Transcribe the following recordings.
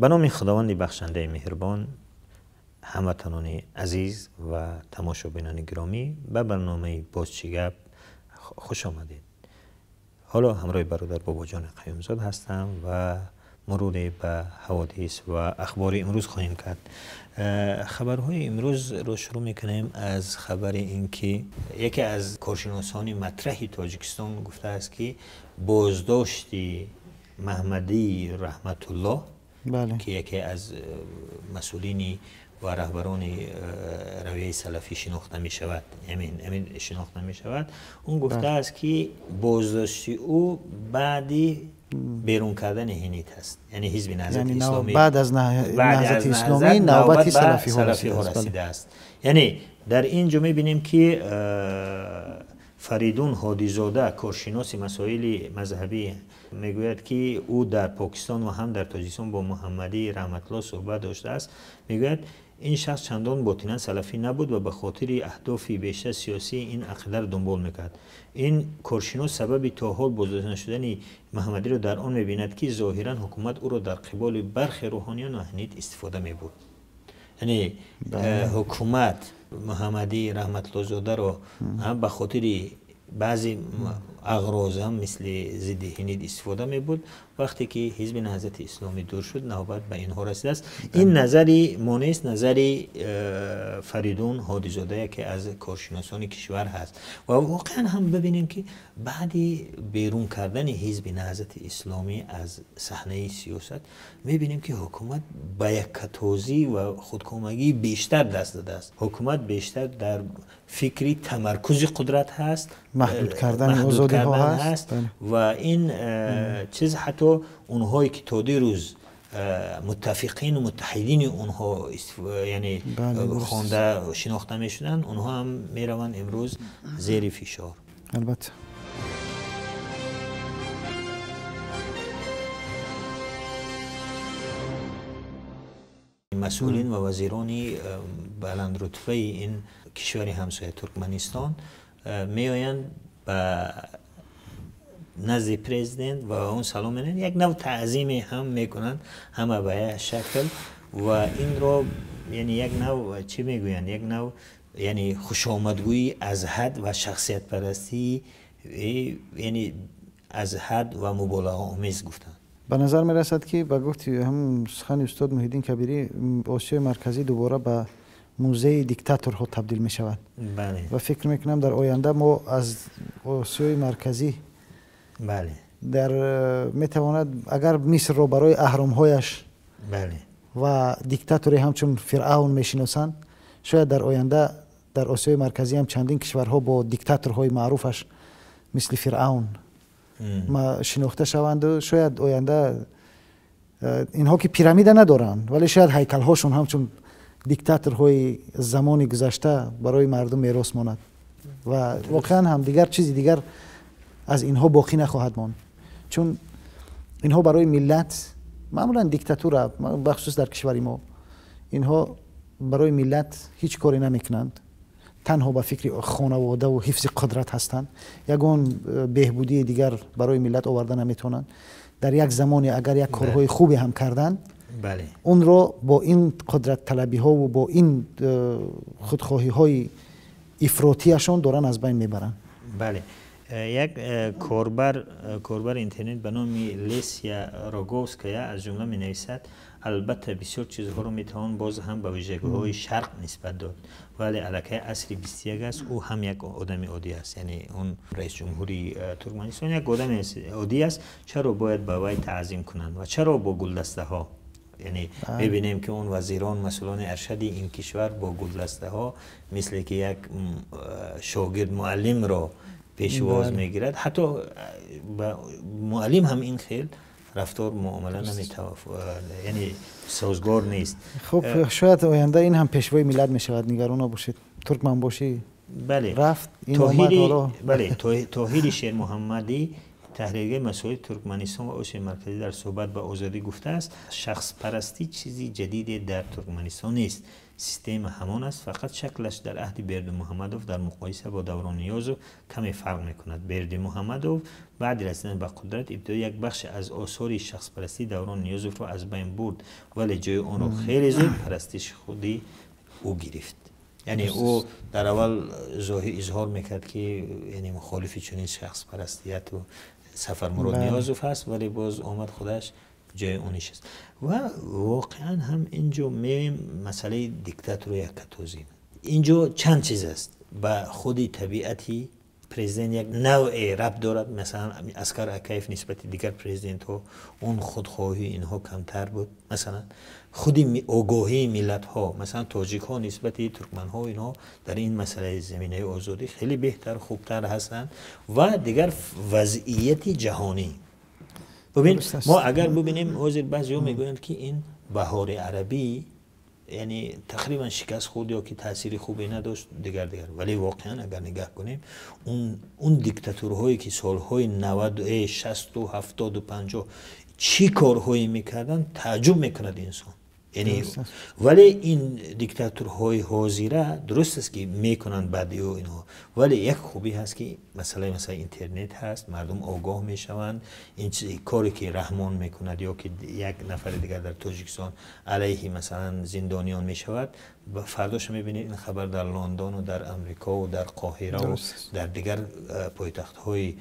Ба номи Худованди бахшандаи меҳрубон, ҳамватанони азиз ва тамошобинони гиромӣ, ба барномаи «Боз чӣ гап» хуш омадед. Ҳоло ҳамроҳи бародар Бобоҷон Қаюмзод ҳастам ва муруре ба ҳаводис ва ахбори имрӯз хоҳем кард. Хабарҳои имрӯзро шурӯъ мекунем аз хабари ин ки яке аз коршиносони матраҳи Тоҷикистон гуфтааст, ки боздошти Маҳмадӣ Раҳматуллоҳ, ки яке аз масъулини ва раҳбарони равияи салафӣ шинохта мешавад, амин шинохта мешавад, он гуфтааст, ки боздошти ӯ баъди берун кардани ҳинит аст, яъне ҳизби Наҳзати Исломӣ. Баъд аз Наҳзати Исломӣ навбати салафиҳо расидааст. Яъне дар ин ҷо мебинем, ки Фаридун Ҳодизода, коршиноси масоили мазҳабӣ, мегӯяд, ки ӯ дар Покистон ва ҳам дар Тоҷикистон бо Муҳаммадӣ Раҳматуллоҳ суҳбат доштааст. Мегӯяд, ин шахс чандон ботинан салафӣ набуд ва ба хотири аҳдофи бештар сиёсӣ ин ақидаро дунбол мекард. Ин коршинос сабаби то ҳол боздошт нашудани Муҳаммадиро дар он мебинад, ки зоҳиран ҳукумат ӯро дар қиболи бархе рӯҳониён ва ҳинит истифода мебурд. Яъне ҳукумат Муҳаммадӣ Раҳматуллоҳзодаро ба хотири баъзе ағроз ҳам мисли зидди ҳинид истифода мебуд. Вақте ки ҳизби Наҳзати Исломӣ дур шуд, навбат ба инҳо расидааст. Ин назари мо нест, назари Фаридун Ҳодизода, яке аз коршиносони кишвар ҳаст. Ва воқеан ҳам бибинем, ки баъди берун кардани ҳизби Наҳзати Исломӣ аз саҳнаи сиёсат, мебинем, ки ҳукумат ба яккатозӣ ва худкомагии бештар даст додааст. Ҳукумат бештар дар фикри тамаркузи қудрат ҳаст, маҳдуд кардани озодиҳо ҳаст. Ва ин чиз ҳатто онҳое ки то дирӯз муттафиқину муттаҳидини онҳо, яъне хонда шинохта мешуданд, онҳо ҳам мераванд имрӯз зери фишор. Албатта. Масъулин ва вазирони баландрутбаи ин кишвари ҳамсоя Туркманистон меоянд ба назди президент ва он салом менанд, як нав таъзиме ҳам мекунанд, ҳама ба як шакл, ва инро яъне як нав чӣ мегӯянд, як нав яъне хушомадгӯӣ аз ҳад ва шахсиятпарастӣ, яъне аз ҳад ва муболиғаомез гуфтанд. Ба назар мерасад, ки ба гуфти ҳамн сухани устод Муҳиддин Кабирӣ, Осиёи Марказӣ дубора ба музеи диктаторҳо табдил мешавад. Ва фикр мекунам, дар оянда мо аз Осиёи Марказӣ дар метавонад, агар Мисрро барои аҳромҳояш ва диктаторе ҳамчун Фиръавн мешиносанд, шояд дар оянда дар Осиёи Марказӣ ҳам чандин кишварҳо бо диктаторҳои маъруфаш мисли Фиръавн шинохта шаванду шояд оянда инҳо, ки пирамида надоранд, вале шояд ҳайкалҳошон ҳамчун диктаторҳои замони гузашта барои мардум мерос монад ва воқеан ҳам дигар чизи дигар аз инҳо боқӣ нахоҳад монд, чун инҳо барои миллат маъмулан диктатура, бахусус дар кишвари мо, инҳо барои миллат ҳеҷ коре намекунанд, танҳо ба фикри хонаводаву ҳифзи қудрат ҳастанд, ягон беҳбудии дигар барои миллат оварда наметавонанд. Дар як замоне агар як корҳои хубе ҳам карданд, онро бо ин қудратталабиҳову бо ин худхоҳиҳои ифротиашон доранд аз байн мебаранд. Бале, як корбар интернет ба номи Лесия Роговская аз ҷумла менависад: албатта, бисёр чизҳоро метавон боз ҳам ба вижагиҳои шарқ нисбат дод, вале аллакай асри 21 аст, ӯ ҳам як одами оддӣ аст. Яъне он раисҷумҳури Туркманистон як одами оддӣ аст, чаро бояд ба вай таъзим кунанд ва чаро бо гулдастаҳо? Яъне мебинем, ки он вазирон, масъулони аршади ин кишвар бо гулдастаҳо, мисле ки як шогирд муаллимро пешвоз мегирад, ҳатто ба муаллим ҳам ин хел рафтор муомила наметавонад, яъне созгор нест. Хуб, шояд оянда ин ҳам пешвои миллат мешавад, нигарон набошед. Туркман бошӣ рафт, ин омад ҳоло. Бале, Тоҳири Шермуҳаммадӣ Таҳлилгари масоили Туркманистон ва Осиёи Марказӣ дар суҳбат ба Озодӣ гуфтааст, шахспарастӣ чизи ҷадиде дар Туркманистон нест. Система ҳамон аст, фақат шаклаш дар аҳди Бердимуҳаммадов дар муқоиса бо даврони Ниёзов каме фарқ мекунад. Бердимуҳаммадов баъди расидан ба қудрат ибтидо як бахше аз осори шахспарастии даврони Ниёзовро аз байн бурд, вале ҷои онро хеле зуд парастиши худи ӯ гирифт. Яъне ӯ дар аввал зоҳир изҳор мекард, ки яъне мухолифи чунин шахспарастияту Сафармурод Ниёзов ҳаст, вале боз омад худаш ҷои ӯ нишаст. Ва воқеан ҳам инҷо меоем масъалаи диктатору яккатозӣ. Инҷо чанд чиз аст. Ба худи табиати президент як навъе рабт дорад. Масалан, Аскар Акаев нисбати дигар президентҳо он худхоҳии инҳо камтар буд. Масалан, худи огоҳии миллатҳо, масалан, тоҷикҳо нисбати туркманҳо инҳо дар ин масъалаи заминаи озодӣ хеле беҳтар, хубтар ҳастанд. Ва дигар вазъияти ҷаҳонӣ. Бибин, мо агар бибинем, ҳозир баъзеҳо мегӯянд, ки ин баҳори арабӣ яъне тақрибан шикаст хӯрд ё ки таъсири хубе надошт, дигар дигар. Вале воқеан агар нигаҳ кунем, он диктатурҳое ки солҳои 90, 60, 70, 50 чӣ корҳое мекарданд, тааҷҷуб мекунад инсон. Яъне вале ин диктатурҳои ҳозира дуруст аст, ки мекунанд баъди ӯ инҳо, вале як хубӣ ҳаст, ки масъалаи интернет ҳаст, мардум огоҳ мешаванд. Ин коре ки Раҳмон мекунад ё ки як нафари дигар дар Тоҷикистон алайҳи масалан зиндониён мешавад, фардоша мебинед ин хабар дар Лондону дар Амрикову дар Қоҳираву дар дигар пойтахтҳои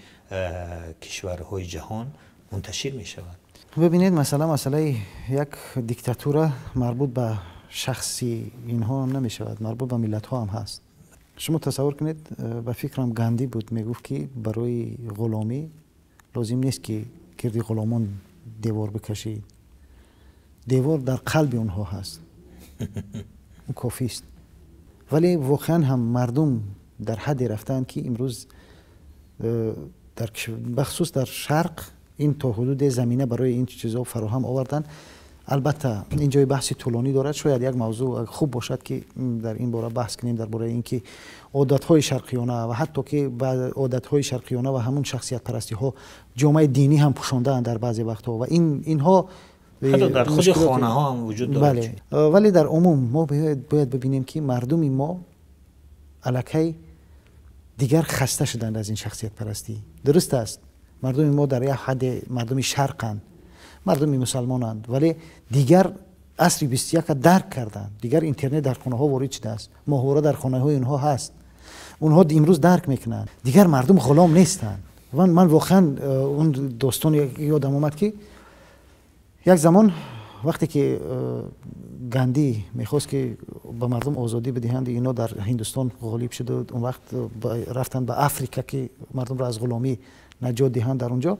кишварҳои ҷаҳон мунташир мешавад. Бибинед, масалан, масъалаи як диктатура марбут ба шахси инҳо ҳам намешавад, марбут ба миллатҳо ҳам ҳаст. Шумо тасаввур кунед, ба фикрам Ганди буд, мегуфт, ки барои ғуломӣ лозим нест, ки гирди ғуломон девор бикашид, девор дар қалби онҳо ҳаст, он кофист. Вале воқеан ҳам мардум дар ҳадде рафтаанд, ки имрӯз бахусус дар шарқ ин то ҳудуде замина барои ин чизҳо фароҳам оварданд. Албатта, ин ҷои баҳси тӯлонӣ дорад. Шояд як мавзӯъ хуб бошад, ки дар ин бора баҳс кунем, дар бораи ин ки одатҳои шарқиёна ва ҳатто ки ба одатҳои шарқиёна ва ҳамун шахсиятпарастиҳо ҷомаи динӣ ҳам пӯшондаанд дар баъзе вақтҳо ва инҳо ҳатто дар худи хонаҳо ҳам вуҷуд дорад. Бале, вале дар умум мо бояд бибинем, ки мардуми мо аллакай дигар хаста шуданд аз ин шахсиятпарастӣ. Дуруст аст, мардуми мо дар як ҳадде мардуми шарқанд, мардуми мусалмонанд, вале дигар асри 21-а дарк карданд. Дигар интернет дар хонаҳо ворид шудааст, моҳвора дар хонаҳои онҳо ҳаст, онҳо имрӯз дарк мекунанд, дигар мардум ғулом нестанд. Ман воқеан он достон ёдам омад, ки як замон вақте ки Ганди мехост, ки ба мардум озодӣ бидиҳанд, ино дар Ҳиндустон ғолиб шуду он вақт рафтанд ба Африка, ки мардумро аз ғуломӣ наҷот диҳанд. Дар он ҷо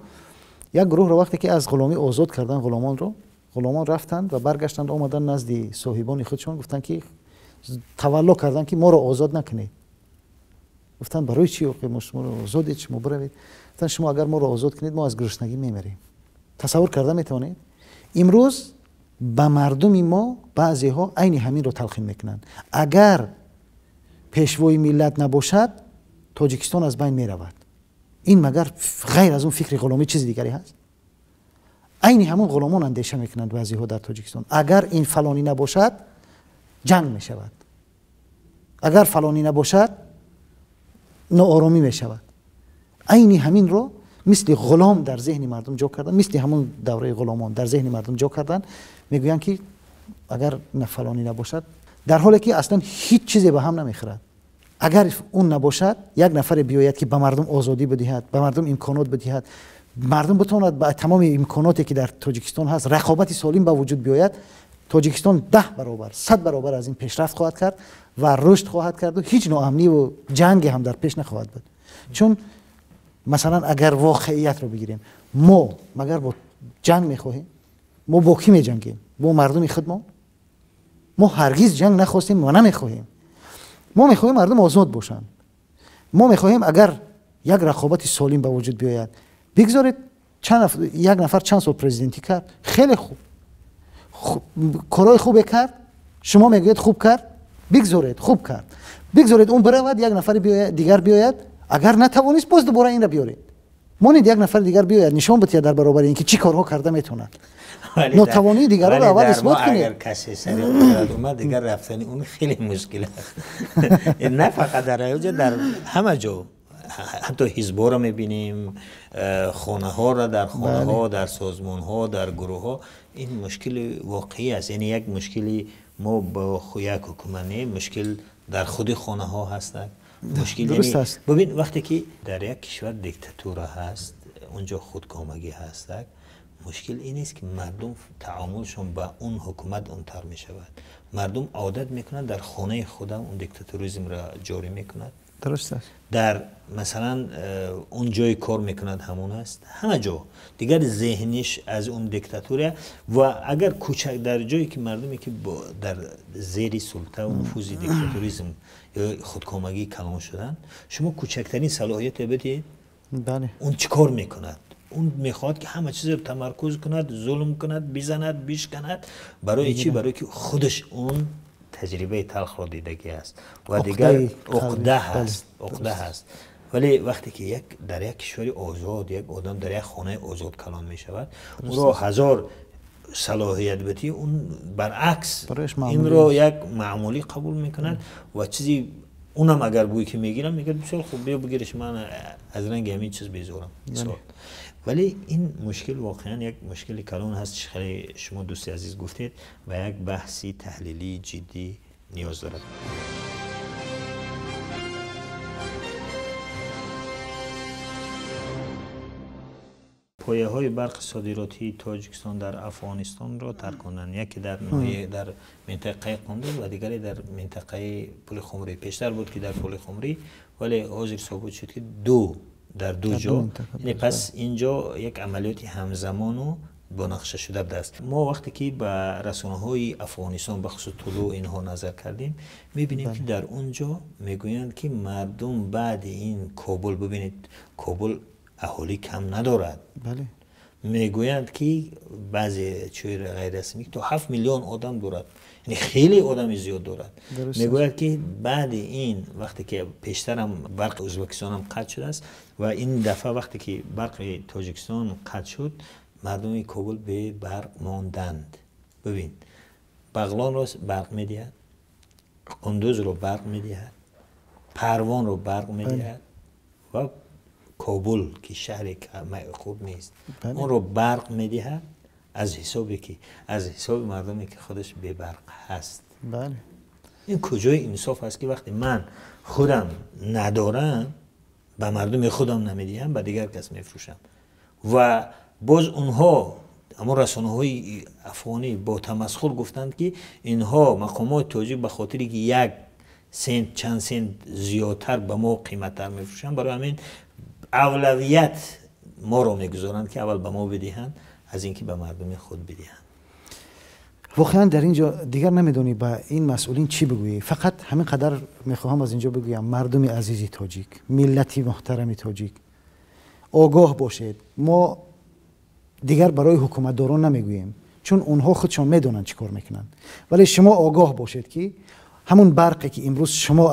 як гурӯҳро вақте ки аз ғуломӣ озод карданд ғуломонро, ғуломон рафтанд ва баргаштанд, омаданд назди соҳибони худшон, гуфтанд, ки тавалло карданд, ки моро озод накунед. Гуфтанд: «Барои чӣ? Мо шуморо озодед, шумо биравед». Гуфтанд: «Шумо агар моро озод кунед, мо аз гуруснагӣ мемирем». Тасаввур карда метавонед, имрӯз ба мардуми мо баъзеҳо айни ҳаминро талқин мекунанд: агар пешвои миллат набошад, Тоҷикистон аз байн меравад. Ин магар ғайр аз он фикри ғуломӣ чизи дигаре ҳаст? Айни ҳамон ғуломон андеша мекунанд баъзеҳо дар Тоҷикистон: агар ин фалонӣ набошад, ҷанг мешавад, агар фалонӣ набошад, нооромӣ мешавад. Айни ҳаминро мисли ғулом дар зеҳни мардум ҷо кардан, мисли ҳамон давраи ғуломон дар зеҳни мардум ҷо кардан. Мегӯянд, ки агар фалонӣ набошад, дар ҳоле ки аслан ҳеҷ чизе ба ҳам намехӯрад. Агар он набошад, як нафаре биёяд, ки ба мардум озодӣ бидиҳад, ба мардум имконот бидиҳад, мардум битавонад ба тамоми имконоте, ки дар Тоҷикистон ҳаст, рақобати солим ба вуҷуд биёяд, Тоҷикистон 10 баробар, 100 баробар аз ин пешрафт хоҳад кард ва рушд хоҳад карду ҳеҷ ноамниву ҷанге ҳам дар пеш нахоҳад буд. Чун масалан, агар воқеиятро бигирем, мо магар бо ҷанг мехоҳем? Мо бо кӣ меҷангем? Бо мардуми худмо? Мо ҳаргиз ҷанг нахостем ва намехоҳем. Мо мехоҳем мардум озод бошанд. Мо мехоҳем, агар як рақобати солим ба вуҷуд биёяд, бигзоред як нафар чанд сол президентӣ кард, хеле хуб корҳои хубе кард, шумо мегӯед хуб кард, бигзоред, хуб кард, бигзоред он биравад, як нафари дигар биёяд. Агар натавонист, боз дубора инро биёред. Монед як нафар дигар биёяд нишон бидиҳад дар баробари ин ки чӣ корҳо карда метавонад. Нотавонии дигарро аввал исбот кунед. Агар касе сари қудрат омад, дигар рафтани он хеле мушкил аст. На фақат дар инҷо, дар ҳама ҷо. Ҳатто ҳизбҳоро мебинем, хонаҳоро, дар хонаҳо, дар созмонҳо, дар гурӯҳҳо. Ин мушкили воқеӣ аст. Яъне як мушкили мо бо як ҳукумат не, мушкил дар худи хонаҳо ҳастанд. Мушкил бибин, вақте ки дар як кишвар диктатура ҳаст, онҷо худкомагӣ ҳаст, мушкил ин нест ки мардум таомулшон ба он ҳукумат онтар мешавад. Мардум одат мекунанд дар хонаи худам он диктатуризмро ҷорӣ мекунад. Дуруст аст. Дар масалан он ҷое кор мекунад ҳамон аст, ҳама ҷо дигар зеҳниш аз он диктатура. Ва агар кӯчак дар ҷое ки мардуме ки дар зери султа ва нуфузи диктатуризм ё худкомагӣ калон шуданд, шумо кӯчактарин салоҳияте бидиҳед, он чӣ кор мекунад? Он мехоҳад ки ҳама чизро тамаркуз кунад, зулм кунад, бизанад, бишканад. Барои чӣ? Барои ки худаш он таҷрибаи талхро дидагӣ аст ва дигар уқда ҳаст, уқда ҳаст. Вале вақте ки дар як кишвари озод як одам дар як хонаи озод калон мешавад, ӯро ҳазор салоҳият бидиҳӣ, он баръакс инро як маъмулӣ қабул мекунад ва чизи онам агар бӯй ки мегирам, мегӯяд бисёр хуб, биё бигириш, ман аз ранги ҳамин чиз безорам. Вале ин мушкил воқеан як мушкили калон ҳаст, хеле шумо дӯсти азиз гуфтед, ва як баҳси таҳлилии ҷиддӣ ниёз дорад. Пояҳои барқи содиротии Тоҷикистон дар Афғонистонро тарконданд. Яке дар ноҳия дар минтақаи Қундуз ва дигаре дар минтақаи Пули Хумрӣ. Пештар буд ки дар Пули Хумрӣ, вале ҳозир собит шуд ки дар ду ҷо. Яъне пас инҷо як амалиёти ҳамзамону бо нақша шуда будааст. Мо вақте ки ба расонаҳои Афғонистон, бахусус Тулӯъ инҳо назар кардем, мебинем ки дар он ҷо мегӯянд ки мардум баъди ин Кобул, бибинед, Кобул аҳолӣ кам надорад. Мегӯянд ки баъзе чӯи ғайррасмӣ то 7 миллион одам дорад, яъне хеле одами зиёд дорад. Мегӯяд ки баъди ин вақте ки пештарам барқи Ӯзбекистонам қатъ шудааст ва ин дафъа вақте ки барқи Тоҷикистон қатъ шуд, мардуми Кобул бебарқ монданд. Бибин, Бағлонро барқ медиҳад, Қундузро барқ медиҳад, Парвонро барқ медиҳад ва Кобул ки шаҳри хуб нест, онро барқ медиҳад аз ҳисобе ки аз ҳисоби мардуме ки худаш бебарқ ҳаст. Ин куҷои инсоф аст ки вақте ман худам надорам, ба мардуми худам намедиҳам, ба дигар кас мефурӯшам. Ва боз онҳо ҳамон расонаҳои афғонӣ бо тамасхур гуфтанд ки инҳо мақомоти тоҷик ба хотире ки як сент чанд сент зиёдтар ба мо қиматтар мефурӯшанд, барои ҳамин авлавият моро мегузоранд ки аввал ба мо бидиҳанд аз ин ки ба мардуми худ бидиҳанд. Воқеан дар ин ҷо дигар намедонӣ ба ин масъулин чӣ бигӯӣ. Фақат ҳамин қадар мехоҳам аз инҷо бигӯям: мардуми азизи тоҷик, миллати муҳтарами тоҷик, огоҳ бошед. Мо дигар барои ҳукуматдорон намегӯем, чун онҳо худшон медонанд чӣ кор мекунанд, вале шумо огоҳ бошед ки ҳамун барқе ки имрӯз шумо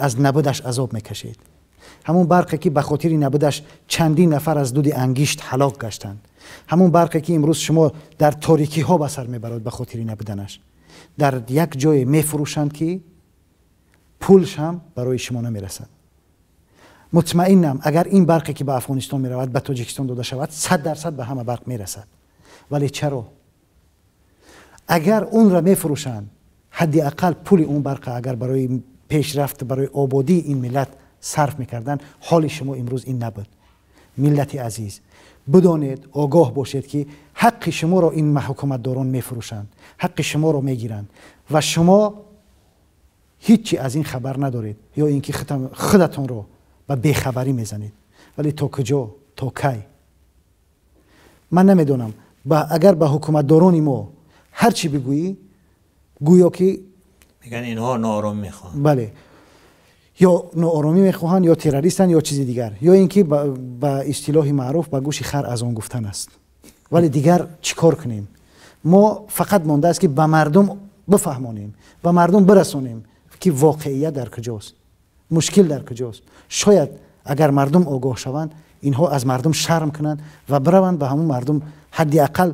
аз набудаш азоб мекашед, ҳамун барқе ки ба хотири набудаш чандин нафар аз дуди ангишт ҳалок гаштанд, ҳамун барқе ки имрӯз шумо дар торикиҳо ба сар мебарод ба хотири набуданаш, дар як ҷое мефурӯшанд ки пулш ҳам барои шумо намерасад. Мутмаинам агар ин барқе ки ба Афғонистон меравад ба Тоҷикистон дода шавад, 100% ба ҳама барқ мерасад. Вале чаро? Агар онро мефурӯшанд, ҳадди ақал пули он барқа агар барои пешрафт, барои ободии ин миллат сарф мекарданд, ҳоли шумо имрӯз ин набуд. Миллати азиз, бидонед, огоҳ бошед ки ҳаққи шуморо ин ҳукуматдорон мефурӯшанд, ҳаққи шуморо мегиранд ва шумо ҳеҷ аз ин хабар надоред ё ин ки худатонро ба бехабарӣ мезанед. Вале то куҷо, то кай? Ман намедонам. Агар ба ҳукуматдорони мо ҳар чӣ бигӯӣ, гӯё ки мегӯянд инҳо нооромӣ мехоҳанд. Бале, ё нооромӣ мехоҳанд, ё террористанд, ё чизи дигар, ё ин ки ба истилоҳи маъруф ба гӯши хар аз он гуфтан аст. Вале дигар чӣ кор кунем? Мо фақат мондааст ки ба мардум бифаҳмонем, ба мардум бирасонем ки воқеият дар куҷост, мушкил дар куҷост. Шояд агар мардум огоҳ шаванд, инҳо аз мардум шарм кунанд ва бираванд ба ҳамун мардум ҳадди ақал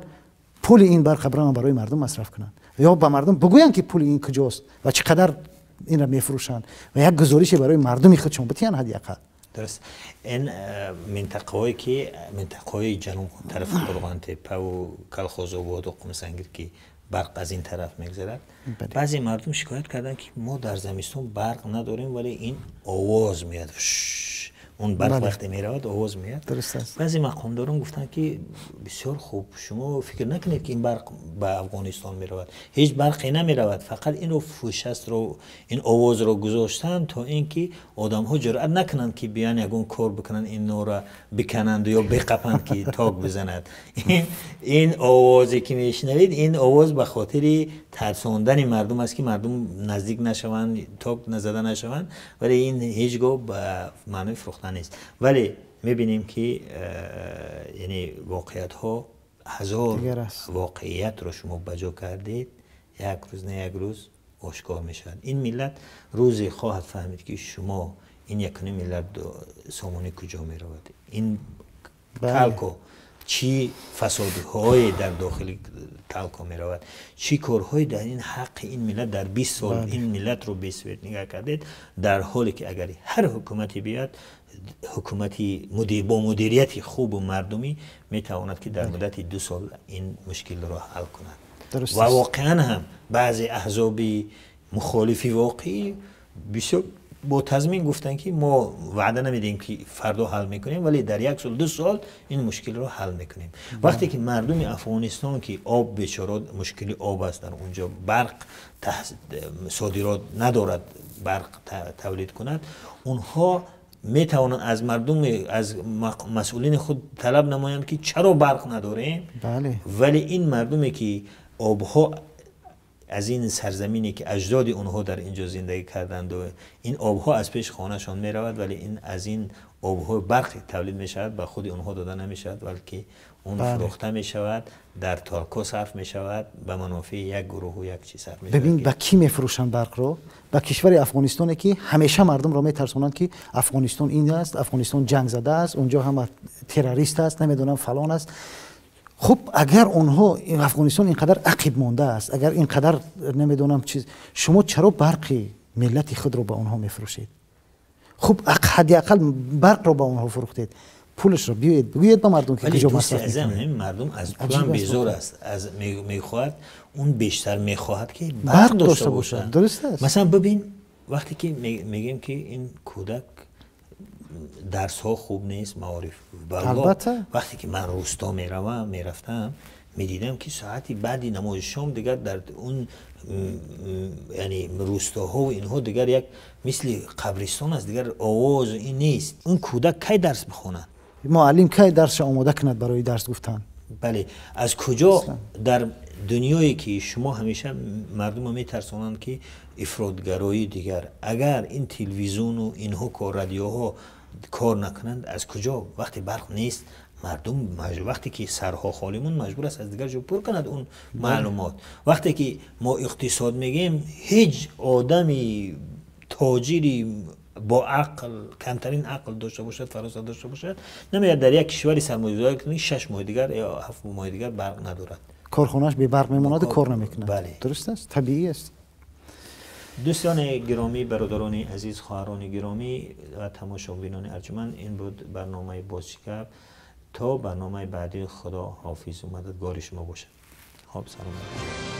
пули ин барқа бираванд барои мардум масраф кунанд ё ба мардум бигӯянд ки пули ин куҷост ва чӣ қадар инро мефурӯшанд ва як гузорише барои мардуми худшон битиҳанд ҳадди ақал. Дуруст. Ин минтақаҳое ки минтақаҳои ҷануб тарафи Қурғонтеппаву Калхозободу Қумсангир ки барқ аз ин тараф мегзарад, баъзе мардум шикоят карданд ки мо дар замистон барқ надорем, вале ин овоз меяд, он барқ вақте меравад овоз меяд. Баъзе мақомдорон гуфтанд ки бисёр хуб, шумо фикр накунед ки ин барқ ба Афғонистон меравад, ҳеҷ барқе намеравад, фақат инро фӯшастро ин овозро гузоштанд то ин ки одамҳо ҷуръат накунанд ки биён ягон кор бикунанд, инноро бикананд ё биқапанд ки ток бизанад. Ин овозе ки мешунавед, ин овоз ба хотири тарсондани мардум аст ки мардум наздик нашаванд, ток назада нашаванд, вале ин ҳеҷ гоҳ ба маънои фурӯхтан нест. Вале мебинем ки яъне воқеиятҳо ҳазор воқеиятро шумо ба ҷо кардед, як рӯз на як рӯз ошкор мешавад. Ин миллат рӯзе хоҳад фаҳмид ки шумо ин 1.5 миллиард сомонӣ куҷо меравад, ин талко чӣ фасодҳое дар дохили талко меравад, чӣ корҳое дар ин ҳаққи ин миллат дар 20 сол ин миллатро бесвет нигоҳ кардед, дар ҳоле ки агар ҳар ҳукумате биёяд, ҳукумати бо мудирияти хубу мардумӣ метавонад ки дар муддати 2 сол ин мушкилро ҳал кунад. Ва воқеан ҳам баъзе аҳзоби мухолифи воқеӣ бисёр бо тазмин гуфтанд ки мо ваъда намедиҳем ки фардо ҳал мекунем, вале дар 1 сол 2 сол ин мушкилро ҳал мекунем. Вақте ки мардуми Афғонистон ки об бечора мушкили об аст дар онҷо, барқ содирот надорад барқ тавлид кунад, онҳо метавонанд аз мардум аз масъулини худ талаб намоянд ки чаро барқ надорем, вале ин мардуме ки обҳо аз ин сарзамине ки аҷдоди онҳо дар инҷо зиндагӣ карданд ва ин обҳо аз пеши хонаашон меравад, вале ин аз ин обҳо барқ тавлид мешавад, ба худи онҳо дода намешавад, балки он фурӯхта мешавад, дар талко сарф мешавад, ба манофеи як гурӯҳу як чиз сарф мешавад. Бибин ба кӣ мефурӯшанд барқро? Ба кишвари Афғонистоне ки ҳамеша мардумро метарсонанд ки Афғонистон ин аст, Афғонистон ҷанг зада аст, онҷо ҳама террорист аст, намедонам фалон аст. Хуб, агар онҳо Афғонистон инқадар ақиб монда аст, агар инқадар намедонам чиз, шумо чаро барқи миллати худро ба онҳо мефурӯшед? Хуб, ҳадди ақал барқро ба онҳо фурӯхтед, пулашро биёед бигӯед ба мардум ки куҷо масраф мекунед. Мардум аз пулам безор аст, аз мехоҳад, он бештар мехоҳад ки барқ дошта бошад. Дуруст аст. Масалан бибин, вақте ки мегӯем ки ин кӯдак дарсҳо хуб нест, маориф. Албатта. Вақте ки ман рӯсто мерафтам, медидам ки соати баъди намози шом дигар дар он яъне рӯстоҳо инҳо дигар як мисли қабристон аст, дигар овоз ин нест. Он кӯдак кай дарс бихонад? Муаллим кай дарсро омода кунад барои дарс гуфтан? Бале, аз куҷо дар дунёе ки шумо ҳамеша мардумро метарсонанд ки ифротгароӣ дигар, агар ин телевизиону инҳо кор, радиоҳо кор накунанд, аз куҷо вақте барқ нест мардум вақте ки сарҳо холӣ монд маҷбур аст аз дигар ҷо пур кунад он маълумот. Вақте ки мо иқтисод мегӯем, ҳеҷ одами тоҷири бо ақл, камтарин ақл дошта бошад, фаросат дошта бошад, намеяд дар як кишвари сармоягузорӣ кунад 6 моҳи дигар ё 7 моҳи дигар барқ надорад, корхонааш бебарқ мемонад, кор намекунад. Дуруст аст, табиӣ аст. Дӯстони гиромӣ, бародарони азиз, хоҳарони гиромӣ ва тамошобинони арҷманд, ин буд барномаи Бозчикап. То барномаи баъдӣ Худо ҳофизу мададгори шумо бошад. Хоб, салом алайкум.